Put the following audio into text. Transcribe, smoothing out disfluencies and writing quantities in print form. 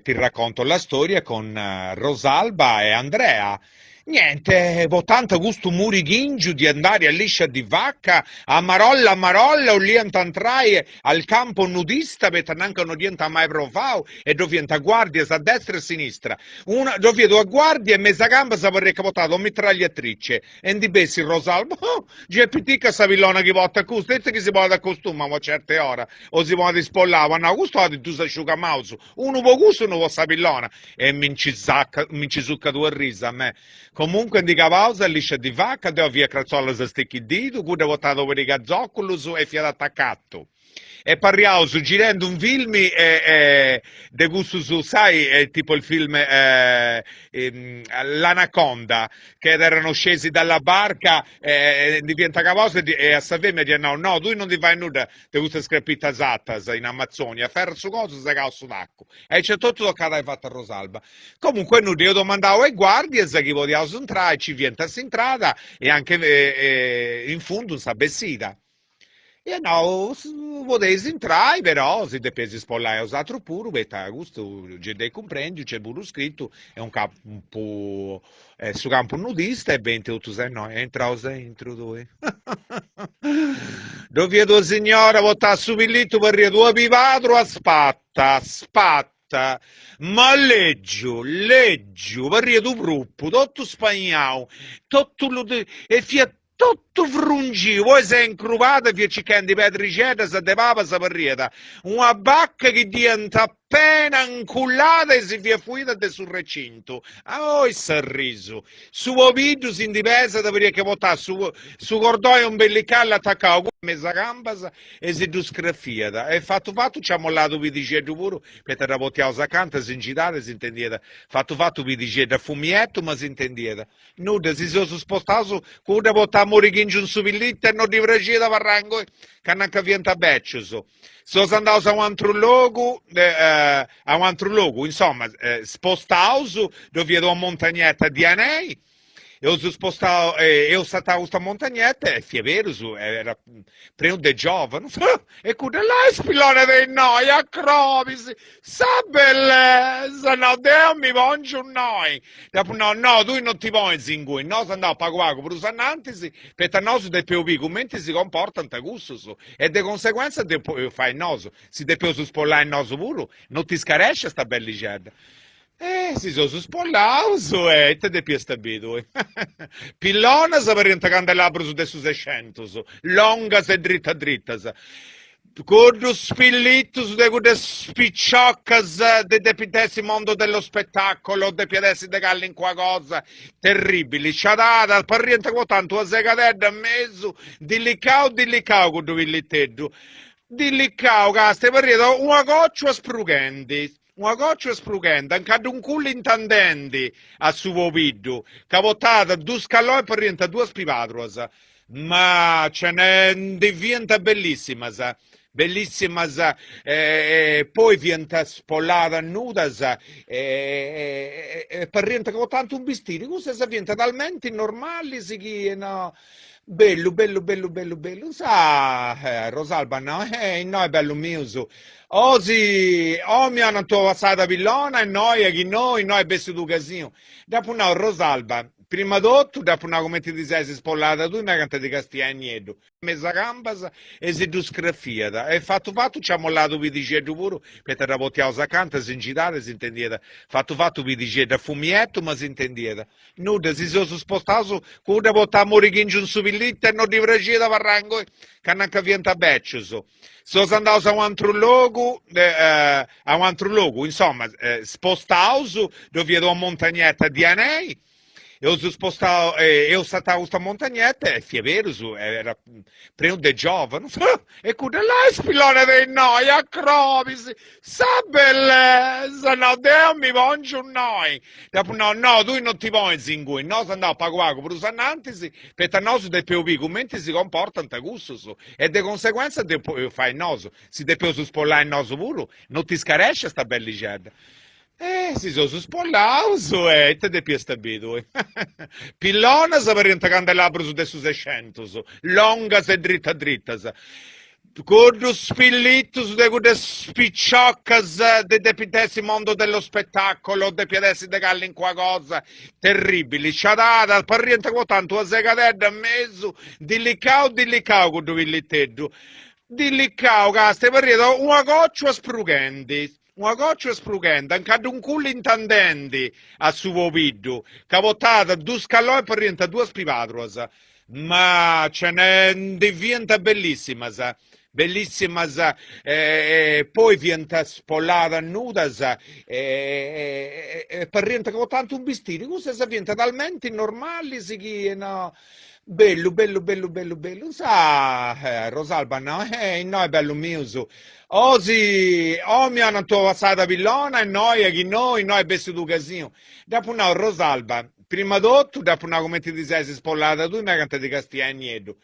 Ti racconto la storia con Rosalba e Andrea. Niente, potanta custu murighìngiu di andari a liscia di vacca, a marolla a marolla 'oliant intrai al campo nudista poita nanca no dd'iant mai provau e ddo fiant guardias a destra e a sinistra. Una, ddo fiat una guardia e mesa camba sa parriat ca portat una mitragliatrice E ndi bessit Rosalba, oh, gei est pitica sa pillona chi portat custa, ita chi si ponit a costumu a una certa ora, o si ponit spollau, at nau, custu at dus asciugamaus, unu po custu e unu po sa pillona, e mi nci sacca, mi nci sucat una risa a me. Comunque ndi cabaus a liscia di vacca, deu fia cratzolas a stichididu, cudda portat una pariga 'e zocculus e fiat atacatu. E parriaus girendi un film de cussus, sai, tipo il film L'Anaconda, che erano scesi dalla barca e ndi fiant cabaus e a sa femina dd'iat nau, no, tui non ndi fais nudda de custas crapitas atas in Amazzonia, aferra su cosu, segaus su taccu. Aici etotu tocat ai fatu a Rosalba. Comunque nudda, eus domandau a is guardias chi podiaus intrai, ci fiant a s'intrada e anche in fundu in sa bessida. E at nau, podeis intrai, però si depeis spollai 'osatrus puru, poita custu gei dd'eis cumprendiu, nc'est puru scritu, est un campu, est su campu nudista e benint totus a innoi, e intraus aintru tui. Ddo fiat una signora, portàt su pillitu, parriat una pipadrua spatta, spatta, ma lègiu, lègiu, parriat unu prupu, totu spainau, totu e fiat Totu frungiu, poi s'est incrubada fiat circhendi pedrixeddas de pabas parriat una bacca chi dd'iant apena incullada e si fiat fuida de su recintu. Oi s'arrisu! Su pobiddu si ndi pesat parriat chi portàt su su cordoni umbilicali atacau cun mesa cambas e si ddu scrafiat e fatu fatu nci at molladu pidixeddu puru poita dda portiaus acanta si nci dat e s'intendiat fatu fatu pidixeddu a fumietu ma s'intendiat Nudda, si seus spostaus, cudda portàt murighìngiu in su pillitu e no ddi praxiat abarrai ingoi, ca nanca fiant bècius. Seus andaus a u'antru logu, a u'antru logu, insoma, spostaus, ddo fiat una montagnetta dianei, eus spostau, eus sartau custa montagnetta e fiat berus, era prenu de giovanus, e cudda là is pillones de innoi, a crobis, Sa bellesa! No, deu mi pòngiu innoi. Dd'apu nau, no, tui non ti ponis ingui, nosu andaus pagu pagu prus anantis, poita nosu depeus biri cumenti si comportant cussus e de conseguenza depeus fai nosu, si depeus spollai nosu puru, non ti scarescias sta bellixedda. E si seus spollaus e ita depiast biri tui. Pillonas parriant candelabrus de su sescentus, longas e dritas dritas. Cuddus pillitus de cuddas piciocas de depint essi mondo dello spettacolo, depiat essi de callincuna cosa terribili, sciadadas, parriant ca portant una segadedda in mesu, dilicau dilicau cuddu pilliteddu, dilicau, castia, parriat una còciua sprughendi, una còciua sprughendi, a nca ddu incullint andendi a su pobiddu, ca portat dus callonis, parriant duas pipadruas Ma ce ne ndi fiant bellissimas, bellissimas e poi fiant spolladas nudas e e parriant ca portant unu bistiri, cussas fiant talmenti normalis chi no. Bellu bellu bellu bellu bellu, insa Rosalba at nau, eh innoi bellu mius, o si o mi 'onant una passada pillona innoi e chi no innoi bessit unu casinu. Dd'apu nau, Rosalba, Prima totu dd'apu nau cumenti ti ses spollada tui megant a ti castiai nieddu, mesa cambas e si ddu scrafiat e fatu fatu nci at molladu pidixeddu puru poita dda portiaus acanta si nci dat e s'intendiat fatu fatu pidixeddu a fumietu ma s'intendiat nudda si seus spostaus cudda portàt murighìngiu in su pillitu e no ddi praxiat abarrai ingoi ca nanca fiant bècius seus andaus a u'antru logu a u'antru logu insoma spostaus ddo fiat una montagnetta dianei Eus spostau, eus sartau custa montagnetta e fiat berus, era prenu de giovanus, e cudda là is pillones de innoi, a crobis, sa bellesa, no, deu mi pòngiu innoi. Dd'apu nau, no, tui non ti ponis ingui, nosu andaus pagu pagu prus anantis, poita nosu depeus biri cumenti si comportant cussus e de conseguenza depeus fai nosu, si depeus spollai nosu puru, non ti scarescias sta bellixedda. E si seus spollaus e ita depiast biri tui. Pillonas parriant candelabrus de su sescentus, longas e dritas dritas. Cuddus pillitus de cuddas piciocas de depint essi mondo dello spettacolo, depiat essi de callincuna cosa terribili, sciadadas, parriant ca portant una segadedda in mesu, dilicau dilicau cuddu pilliteddu, dilicau, castia, parriat una cocciua sprughendi, una cocciua sprughendi, a nca ddu incullint andendi a su pobiddu, ca portat dus callonis, parriant duas pipadruas Ma ce ne ndi fiant bellissimas, bellissimas e poi fiant spolladas nudas e e parriant ca portant unu bistiri, cussas fiant talmenti normalis chi no. Bellu bellu bellu bellu bellu, insa Rosalba at nau, eh innoi bellus mius, o si o mi 'onant una passada pillona innoi e chi no innoi bessit unu casinu. Dd'apu nau, Rosalba, Prima totu dd'apu nau cumenti ti ses spollada tui megant a ti castiai nieddu.